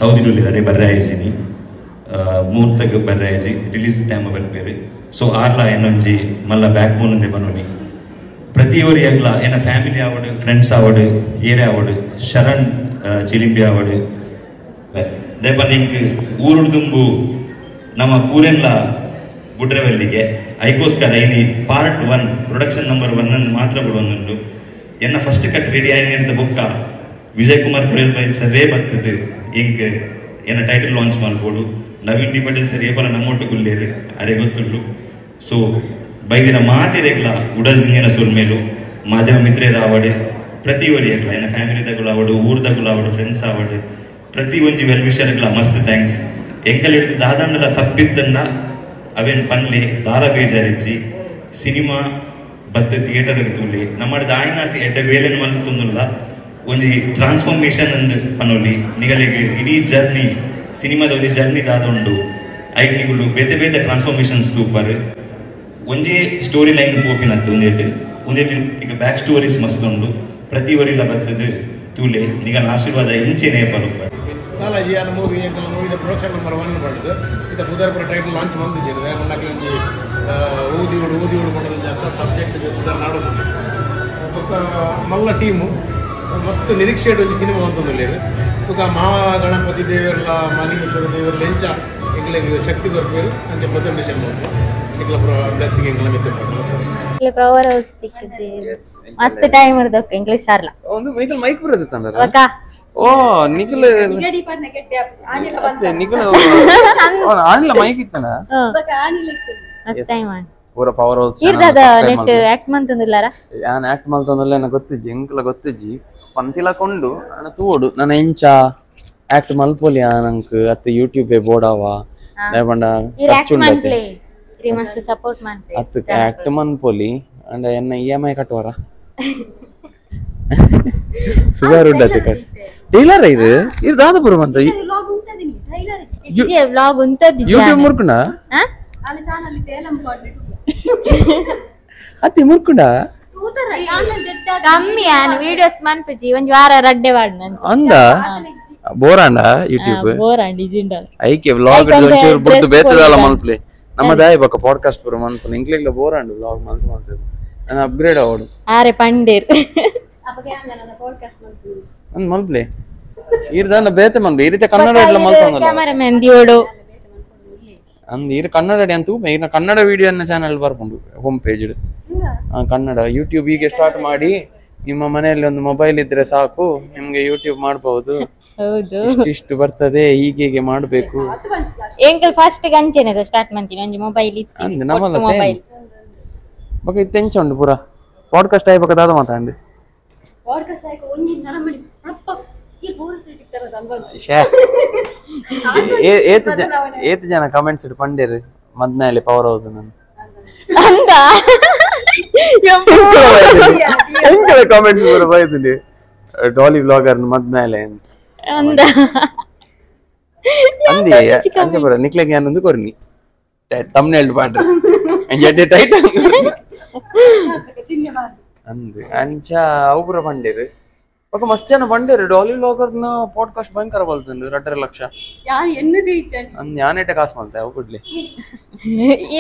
S11: ಸೌದಿ ಅದೇ ಬರ್ರಾಯಿಜಿನಿ ಮುಹೂರ್ತಕ್ಕೆ ಬರ್ರಾಯಿಜಿ ರಿಲೀಸ್ ಟೈಮ್ ಬರ್ಪೇರು. ಸೊ ಆರ್ಲ ಏನೊಂಜಿ ಮಲ್ಲ ಬ್ಯಾಕ್ ಬೋನ್ ಅಂದೆ ಬನೋನಿ ಪ್ರತಿಯೊರಿ ಅಗ್ಲ ಏನ ಫ್ಯಾಮಿಲಿ ಆವಡು ಫ್ರೆಂಡ್ಸ್ ಆವಡು ಏರೇ ಆವಡು ಶರಣ್ ಚಿಲಿಂಬಿ ಆವಡು ದೇಪ ನಿಂಗೆ ಊರುಡು ದುಂಬು ನಮ್ಮ ಪೂರೆಲ್ಲ ಗುಡ್ರವಲ್ಲಿಗೆ ಐಕೋಸ್ಕರ ಇನಿ ಪಾರ್ಟ್ 1 ಪ್ರೊಡಕ್ಷನ್ ನಂಬರ್ 1 ಅನ್ನು ಮಾತ್ರ ಬಿಡುವಂದುಂಡು ಎನ್ನ ಫಸ್ಟ್ ಕಟ್ ರೆಡಿ ಆಯ್ನ ಬೊಕ್ಕ ವಿಜಯ್ ಕುಮಾರ್ ಕೊಡೇಲ್ ಬೈ ಸರ್ ಬರ್ತದೆ ಇಂಕ್ ಏನ ಟೈಟಲ್ ಲಾಂಚ್ ಮಾಡ್ಬೋದು ನವೀನ್ ಡಿ ಪಟೇಲ್ ಸರ್ ಏಪಲ ನಮ್ಮೊಟ್ಟು ಗುಲ್ಲೇರು ಅರೆ ಗೊತ್ತುಂಡು. ಸೊ ಬೈದಿನ ಮಾತಿರೆಗ್ಲ ಉಡಲ್ ದಿಂಗಿನ ಸೊಲ್ಮೇಲು ಮಾಧ್ಯಮ ಮಿತ್ರರ ಆವಡು ಪ್ರತಿಯೊರಿ ಅಗ್ಲ ಏನ ಫ್ಯಾಮಿಲಿ ತಗುಲು ಆವಡು ಊರ್ದಗುಲು ಆವಡು ಫ್ರೆಂಡ್ಸ್ ಆವಡು ಪ್ರತಿ ಒಂಜಿ ವೆಲ್ ವಿಷರ್ಗ್ಲ ಮಸ್ತ್ thanks. ಎಂಕಲ್ ಹಿಡಿದು ದಾದಂಡಲ ತಪ್ಪಿತ್ತಂಡ ಅವೇನು ಪನ್ಲೆ ದಾರ ಬೇಜಾರಿಚ್ಚಿ ಸಿನಿಮಾ ಬತ್ತ ಥಿಯೇಟರ್ಗೆ ತೂಲಿ ನಮ್ಮ ದಾಯಿನಾತಿ ಎಡ್ಡ ಬೇಲೆನ್ ಮಲ್ತೊಂದುಲ್ಲ ಒಂಜಿ ಟ್ರಾನ್ಸ್ಫಾರ್ಮೇಷನ್ ಅಂದ್ ಪನೋಲಿ ನಿಗಲಿಗೆ ಇಡೀ ಜರ್ನಿ ಸಿನಿಮಾದ ಒಂಜಿ ಜರ್ನಿ ದಾದ ಉಂಡು ಐಟ್ ನಿಗುಲು ಬೇತೆ ಬೇತೆ ಟ್ರಾನ್ಸ್ಫಾರ್ಮೇಷನ್ಸ್ ತೂಪಾರು ಒಂಜೇ ಸ್ಟೋರಿ ಲೈನ್ ಪೋಪಿನತ್ತು ಒಂದೆಟ್ಟು ಒಂದೆಟ್ಟು ಈಗ ಬ್ಯಾಕ್ ಸ್ಟೋರೀಸ್ ಮಸ್ತ್ ಉಂಡು ಪ್ರತಿ ಒರಿಲ ಬತ್ತದು ತೂಲೆ ನಿಗನ ಆಶೀರ್ವಾದ ಇಂಚೆನೇ ಪರುಪ
S12: ಲಾಲಾಜಿ ಅನ್ನ ಮೂವಿ ಎಂಕಲ ಮೂವಿದ ಪ್ರೊಡಕ್ಷನ್ ನಂಬರ್ 1 ಪಂಡದು ಇತ್ತ ಪುದರ್ಪುರ ಟೈಟಲ್ ಲಾಂಚ್ ಮಂತಿದ್ದೇನೆ ನಕ್ಲೊಂಜಿ ಊದಿಯೋಡು ಊದಿಯೋಡು ಪಂಡದು ಸಬ್ಜೆಕ್ಟ್ ಪುದರ್ ನಾಡೋದು ಬೊಕ್ಕ ಮಲ್ಲ ಟೀಮು ಮಸ್ತ್ ನಿರೀಕ್ಷೆ ಒಂಜಿ ಸಿನಿಮಾ ಅಂತಂದುಲ್ಲೇರು ಬೊಕ್ಕ ಮಹಾಗಣಪತಿ ದೇವರ್ಲ ಮಾಲಿಂಗೇಶ್ವರ ದೇವರ್ಲ ಎಂಚ ಎಂಕ್ಲೆಗ್ ಶಕ್ತಿ ಕೊರ್ಪೇರು ಅಂಚ ಪ್ರೆಸೆಂಟೇಷನ್ ಮಲ್ಪುವ ಎಂಕ್ಲ ಬ್ಲೆಸ್ಸಿಂಗ್ ಎಂಕ್ಲ ಮಿತ್ತ ನಮಸ್ಕಾರ.
S4: ಪವರ್ ಹೌಸ್ ತಿಕ್ಕಿದೆ ಮಸ್ತ್ ಟೈಮ್ ಇರ್ದಕ್ಕೆ ಇಂಗ್ಲಿಷ್ ಆರ್ಲ
S2: ಒಂದು ವೆಹಿಕಲ್ ಮೈಕ್ ಬರುತ್ತೆ ತಂದರ
S4: ಒಕ್ಕ
S2: ಓ ನಿಖಿಲ್
S3: ನಿಗಡಿ ಪನ್ನ ಕೆಟ್ಟಿ ಆನಿಲ ಬಂತ
S2: ನಿಖಿಲ್ ಆನಿಲ ಮೈಕ್ ಇತ್ತನ
S3: ಬಕ ಆನಿಲ ಇತ್ತು
S4: ಮಸ್ತ್ ಟೈಮ್ ಆನ್
S2: ಪೂರ ಪವರ್ ಹೌಸ್
S4: ಇರ್ದದ ನೆಟ್ ಆಕ್ಟ್ ಮಂತಂದಿಲ್ಲಾರ
S2: ಯಾನ್ ಆಕ್ಟ್ ಮಲ್ತಂದಲ್ಲ ಎನ್ನ ಗೊತ್ತಿಜ್ಜಿ ಎಂಕಲ ಗೊತ್ತಿಜ್ಜಿ ಪಂತಿಲ ಕೊಂಡು ಅಣ್ಣ ತೂಡು ನನ್ನ ಎಂಚ ಆಕ್ಟ್ ಮಲ್ಪೊಲಿ ಆನಂಕ್ ಅತ್ತೆ ಯೂಟ್ಯೂಬ್ ಬೋಡಾವ ದಾಯಪಂಡ
S4: ಈ ಆಕ್ಟ್ ಮನ್ಪ್ಲೆ ರೀ ಮಸ್ತ್ ಸಪೋರ್ಟ್ ಮನ್ಪೆ
S2: ಅತ್ತು ಆಕ್ಟ್ ಮನ್ಪೊಲಿ ಅಂಡ ಎನ್ನ ಇಎಂಐ ಕಟ್ಟುವರ ಸುಮಾರು ಉಂಡತೆ ಕಟ್ ಟೈಲರ್ ಇದು ಇದು ದಾದಪುರ ಬಂತ
S3: ವ್ಲಾಗ್ ಉಂಟದಿನಿ ಟೈಲರ್
S4: ಇಜ್ಜೆ ವ್ಲಾಗ್ ಉಂಟದಿ
S2: ಯೂಟ್ಯೂಬ್ ಮುರ್ಕುಂಡ
S4: ಹಾ
S3: ಅಲ್ಲ ಚಾನಲ್ ಇತ್ತೆ ಎಲಂ ಪಾಡ್ಲೆ
S2: ಅತ್ತಿ ಮುರ್ಕುಂಡ
S3: ತೂತರ ಚಾನಲ್ ದೆತ್ತ
S4: ಕಮ್ಮಿ ಆನ್ ವಿಡಿಯೋಸ್ ಮನ್ಪುಜಿ ಒಂಜಿ ವಾರ ರಡ್ಡೆ ವಾಡ್ ನಂಚ
S2: ಅಂದ ಬೋರಾಂಡ ಯೂಟ್ಯೂಬ್
S4: ಬೋರ್ ಆಂಡ್ ಇಜಿಂಡ
S2: ಐಕೆ ವ್ಲಾಗ್ ಒಂಚೂರು ಬುಡ್ದು ಬೇತದಲ್ಲ ಮನ್ಪ್ಲೆ ನಮ್ಮ ದಾಯ ಬಕ್ಕ ಪಾಡ್ಕಾಸ್ಟ್ ಪೂರ ಮನ್ಪುನ ಇಂಕ್ಲೆಗ್ಲ ಬೋರಾಂಡ್ ವ್ಲಾಗ್ ಮನ್ಸು ಮನ್ತದೆ ನಾನು ಅಪ್ಗ್ರೇಡ್ ಆವಡು
S4: ಆರೆ ಪಂಡೇರ್
S3: ಅಪಗೆ ಅಲ್ಲ ನನ್ನ ಪಾಡ್ಕಾಸ್ಟ್ ಮನ್ಪುನಿ
S2: ಅಂದ್ ಮನ್ಪ್ಲೆ ಈರ್ದಾನ ಬೇತೆ ಮನ್ಪ್ಲೆ ಈ ರೀತಿ ಕನ್ನಡ ಇಡ್ಲ ಮಲ್ಪೊಂದಲ್ಲ
S4: ಕ್ಯಾಮರಾಮನ್ ದಿಯೋಡು
S2: ಅಂದ್ ಈರ್ ಕನ್ನಡ ಅಡಿ ಅಂತೂ ಈರ್ನ ಕನ್ನಡ ವಿಡಿಯೋ ಅನ್ನ ಚಾನಲ್ ಬರ್ಪುಂಡು ಹೋಮ್ ಪೇಜ್ ಕನ್ನಡ ಯೂಟ್ಯೂಬ್ ಹೀಗೆ ಸ್ಟಾರ್ಟ್ ಮಾಡಿ ನಿಮ್ಮ ಮನೆಯಲ್ಲಿ ಒಂದು ಮೊಬೈಲ್ ಇದ್ರೆ ಸಾಕು ನಿಮ್ಗೆ ಯೂಟ್ಯೂಬ್ ಮಾಡಬಹುದು
S4: ಹೌದು
S2: ಇಷ್ಟಿಷ್ಟು ಬರ್ತದೆ ಹೀಗೆ ಹೀಗೆ ಮಾಡಬೇಕು
S4: ಎಂಕಲ್ ಫಸ್ಟ್ ಗಂಚೆನೆ ಸ್ಟಾರ್ಟ್ ಮಾಡ್ತೀನಿ ಒಂಜಿ ಮೊಬೈಲ್ ಇತ್ತು
S2: ಅಂದ್ ನಮ್ಮಲ್ಲ ಸೇಮ್
S4: ಮೊಬೈಲ್
S2: ಬೊಕ ಇತ್ತೆ ಎಂಚ ಉಂಡು ಪೂರ ಪಾಡ್ಕಾಸ್ಟ್ ಆಯ್ಬಕ ದಾದ ಮಾತಾಂಡು
S3: ಪಾಡ್ಕಾಸ್ಟ್ ಆಯ್ಕ ಒಂಜಿ ನರಮಣಿ ಅಪ್ಪ ಈ ಬೋರ್ ಸೆಟ್ ಇತ್ತರದ ಅಲ್ವಾ
S2: ಶ್ಯಾ ಏತ್ ಜನ ಕಮೆಂಟ್ಸ್ ಇಟ್ಟು ಪಂಡೇರು ಮದ್ಮೇಲೆ ಪವರ್ ಹೌದು ನಾನು
S4: ಅಂದ
S2: ಎಂಕಲ ಕಾಮೆಂಟ್ಸ್ ಪೂರ ಬೈದಿನಿ ಡಾಲಿ ವ್ಲಾಗರ್ ಮದ್ಮೇಲೆ
S4: ಅಂದ
S2: ಅಂದಿ ಅಂಚ ಪೂರ ನಿಕ್ಲೆಗ್ ಯಾನೊಂದು ಕೊರ್ನಿ ತಮ್ನೇಲ್ ಪಾಡ್ರಿ ಅಂಚ ಟೈಟಲ್ ಅಂದ್ ಅಂಚ ಅವು ಪೂರ ಪಂಡೇರು ಬೊಕ ಮಸ್ತ್ ಜನ ಪಂಡೇರು ಡಾಲಿ ವ್ಲಾಗರ್ ನ ಪಾಡ್ಕಾಸ್ಟ್ ಭಯಂಕರ ಬಲ್ತುಂಡು 2.5 ಲಕ್ಷ
S3: ಯಾರು ಎನ್ನುದೇ ಇಚ್ಛೆ
S2: ಅಂದ್ ಯಾನೇಟ ಕಾಸು ಮಲ್ತೆ ಅವು ಕೂಡ್ಲೆ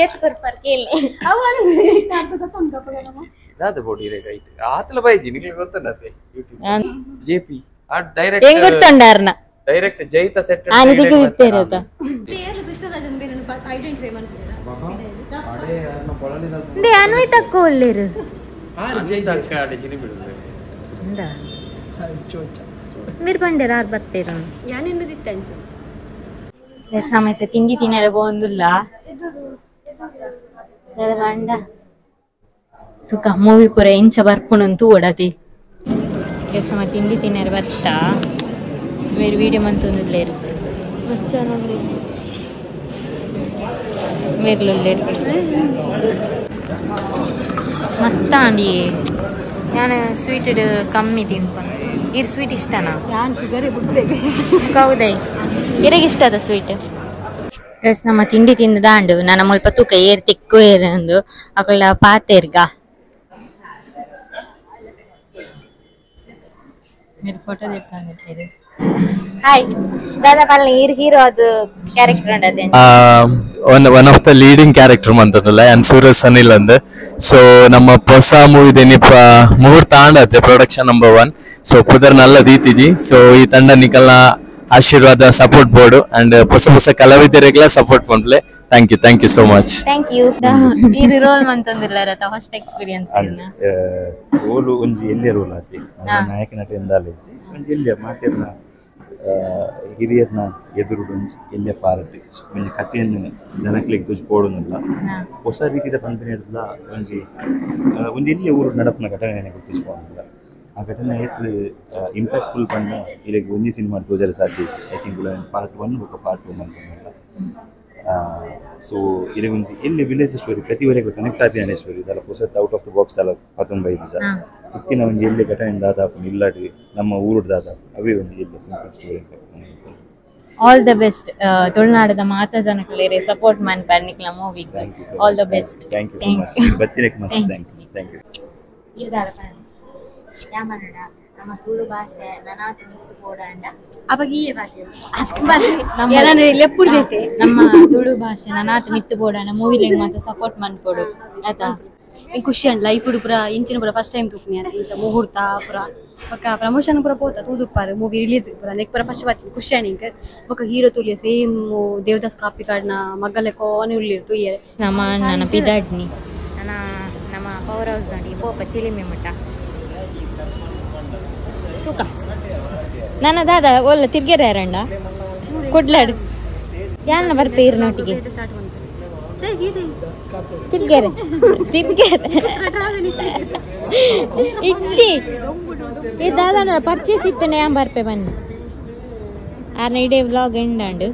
S4: ಏತ್ ಕೊರ್ಪರ್ ಕೇಳಿ
S2: ಇದಾದ ಬೋಡಿ ರೇ ರೈಟ್ ಆತಲ ಬೈಜಿ ನಿಕ್ಲೆ ಗೊತ್ತುಂಡತೆ ಯೂಟ್ಯೂಬ್ ಜೆಪಿ ಆ ಡೈರೆಕ್ಟ್
S4: ಹೆಂಗ್ ಗೊತ್ತುಂಡಾರ್ನ
S2: ಡೈರೆಕ್ಟ್ ಜೈತ ಸೆಟ್
S4: ಆನೆ ದಿಗಿತ್ತೇರತ
S3: ಕೃಷ್ಣರಾಜನ್ ಬೇರೆ ಐಡೆಂಟಿಫೈ ಮಾಡ್ತಿದ್ದೀರಾ
S4: ಇಂದೆ ಅನ್ವಿತ ಕೋಲ್ಲೇರು
S2: ಜೈತ ಅಕ್ಕ ಅಡೆ ಚಿನಿ ಬಿಡುದು
S4: మీరు పండేరు ಆರು ಬರ್ತೇರು
S3: ಯಾನೆನ್ನುದಿತ್ತೆ ಅಂಚ
S4: ಎಸ್ ನಮ್ಮ ತಿಂಡಿ ತಿನ್ನರೆ ಬೋಂದುಲ್ಲ ಮಂಡ ತುಕ ಮೂವಿ ಪೂರ ಇಂಚ ಬರ್ಪುನಂತೂ ಓಡತಿ ಎಸ್ ನಮ್ಮ ತಿಂಡಿ ತಿನ್ನರೆ ಬರ್ತಾ ಬೇರೆ ವೀಡಿಯೋ ಮಂತೊಂದುಲ್ಲೇರು ಮಸ್ತ್ ಚೆನ್ನಾಗಿ ಬೇರ್ಲುಲ್ಲೇರು ಮಸ್ತ್ ಆಂಡಿ ನಾನು ಸ್ವೀಟ್ ಕಮ್ಮಿ ತಿನ್ಪ ಇರ್ ಸ್ವೀಟ್ ಇಷ್ಟನಾ
S3: ಯಾನ್ ಶುಗರೇ ಬಿಡ್ತೇವೆ
S4: ಹೌದೈ ಇರಗೆ ಇಷ್ಟ ಅದ ಸ್ವೀಟ್ ಗೈಸ್ ನಮ್ಮ ತಿಂಡಿ ತಿಂದು ದಾಂಡು ನನ್ನ ಮುಲ್ಪ ತೂಕ ಏರ್ ತಿಕ್ಕು ಏರಂದು ಅಕಲ ಪಾತೇರ್ಗ మీరు ಫೋಟೋ ತೆಕ್ಕೊಂಡಿದ್ದೀರಿ ಹಾಯ್ ದಾದಾ ಪಲ್ಲೆ ಈರ್ ಹೀರೋ ಅದು ಕ್ಯಾರೆಕ್ಟರ್ ಉಂಡದೆ
S13: one of the leading character ಮಂತದಲ್ಲ and Suraj Sanil ಅಂದ್ ಸೊ ನಮ್ಮ ಹೊಸ ಮೂವಿ ನಿಪ ಮುಹೂರ್ತ ಆಂಡತ್ತೆ ಪ್ರೊಡಕ್ಷನ್ ನಂಬರ್ 1 ಸೊ ಪುದರ್ ನಲ್ಲ ದೀತಿಜಿ ಸೊ ಈ ತಂಡ ನಿಕಲ್ನ ಆಶೀರ್ವಾದ ಸಪೋರ್ಟ್ ಬೋರ್ಡ್ ಅಂಡ್ ಹೊಸ ಹೊಸ ಕಲಾವಿದರಿಗೆಲ್ಲ ಸಪೋರ್ಟ್ ಪಂಪ್ಲೆ thank you so much
S4: thank you ಈ ರೋಲ್ ಮಂತೊಂದಿಲ್ಲ ಫಸ್ಟ್ ಎಕ್ಸ್ಪೀರಿಯನ್ಸ್
S6: ರೋಲು ಒಂಜಿ ಎಲ್ಲಿಯ ರೋಲ್ ಆತಿ ನಾಯಕ ನಟ ಎಂದಾಲೆಜ್ಜಿ ಒಂಜಿ ಎಲ್ಲಿಯ ಮಾತೆರ್ನ ಹಿರಿಯರ್ನ ಎದುರು ಒಂಜಿ ಎಲ್ಲಿಯ ಪಾರ್ಟಿ ಒಂಜಿ ಕಥೆಯನ್ನು ಜನಕ್ಲೆಗ್ ತೋಜಿ ಪೋಡುನಲ್ಲ ಹೊಸ ರೀತಿದ ಪನ್ಪಿನ ಒಂಜಿ ಒಂಜಿ ಎಲ್ಲಿಯ ಊರು ನಡಪುನ ಘಟನೆ ಗುರ್ತಿಸ್ಪೋಡುನಲ್ಲ ಆ ಘಟನೆ ಏತ್ ಇಂಪ್ಯಾಕ್ಟ್ಫುಲ್ ಪಂಡ ಇರೆಗ್ ಒಂಜಿ ಸಿನಿಮಾ ತೋಜರೆ ಸಾಧ್ಯ ಇಜ್ಜಿ I think part 1 ಬೊಕ ಪಾರ್ಟ್ 2 ಮನ್ಪುನಲ್ಲ ಸೊ ಇರೆಗ್ ಒಂಜಿ ಎಲ್ಲಿ ವಿಲೇಜ್ ಸ್ಟೋರಿ ಪ್ರತಿವರೆಗೂ ಕನೆಕ್ಟ್ ಆಪಿನ ಸ್ಟೋರಿ ಇದಲ್ಲ ಹೊಸತ್ ಔಟ್ ಆಫ್ the box ಅಲ್ಲ ಪತೊಂದು ಬೈದಿಜ ಇತ್ತಿನ ಒಂಜಿ ಎಲ್ಲಿ ಘಟನೆ ದಾದಾಪುಂಡು ಇಲ್ಲಾಡಿ ನಮ್ಮ ಊರುಡ್ ದಾದಾಪುಂಡು ಅವೇ ಒಂಜಿ ಎಲ್ಲಿ simple story
S4: all the best ತುಳುನಾಡದ ಮಾತಾ ಜನಕುಲೇರೆ ಸಪೋರ್ಟ್ ಮನ್ಪರ್ ನಿಕ್ಲ ಮೂವಿಗ್ all the best
S6: thank you so much ಬತ್ತಿರಕ್ಕೆ ಮಸ್ತ್ thanks thank you
S4: ಯಾಮನಡ ನಮ್ಮ ತುಳು ಭಾಷೆ ನನಾತ್ ಮಿತ್ತು ಪೋಡಾಂಡ
S3: ಅವಾಗ ಈ ಭಾಷೆ ಲೆಪ್ಪುಡ್ ಬೇತೆ
S4: ನಮ್ಮ ತುಳು ಭಾಷೆ ನನಾತ್ ಮಿತ್ತು ಪೋಡಾಂಡ ಮೂವಿಲೆಗ್ ಮಾತ ಸಪೋರ್ಟ್ ಮನ್ಪೊಡು ಆತಾ
S3: ಇಂಕ್ ಖುಷಿ ಅಂಡ್ ಲೈಫ್ ಪೂರ ಇಂಚಿನ ಪೂರ ಫಸ್ಟ್ ಟೈಮ್ ತೂಪುನಿ ಇಂಚ ಮುಹೂರ್ತ ಪೂರ ಬೊಕ ಪ್ರಮೋಷನ್ ಪೂರ ಪೋತ ತೂದುಪ್ಪಾರು ಮೂವಿ ರಿಲೀಸ್ ಪೂರ ನೆಕ್ ಪೂರ ಫಸ್ಟ್ ಬತ್ತಿ ಖುಷಿ ಆಂಡ್ ಇಂಕ್ ಬೊಕ ಹೀರೋ ತೂಲಿಯ ಸೇಮ್ ದೇವದಾಸ್ ಕಾಪಿಕಾಡ್ನ ಮಗ್ಗಲೆ ಕೋನೆ ಉಳ್ಳಿರ್ ತೂಯೆರೆ
S4: ನಮ್ಮ ಅಣ್ಣನ ಪಿದಾಡ್ನಿ ನನ್ನ ನಮ್ಮ ಪವರ್ ಹೌಸ್ ನೋಡಿ ಪೋಪ ಚಿಲಿಮಿ ಮಠ ತೂಕ ನನ್ನ ದಾದ ಒಲ್ಲ ತಿರ್ಗೆರೆ ಅರಂಡ ಕೊಡ್ಲಾಡು ಯಾನ ಬರ್ಪೆ ಇರ್ನೊಟ್ಟಿಗೆ ತಿರ್ಗೆರೆ ತಿರ್ಗೆರೆ ಇಚ್ಚಿ ಈ ದಾದನ ಪರ್ಚೇಸ್ ಇತ್ತನೆ ಯಾನ್ ಬರ್ಪೆ ಬನ್ನಿ ಆರ್ನ ಇಡೇ ವ್ಲಾಗ್ ಎಂಡ್ ಅಂಡು.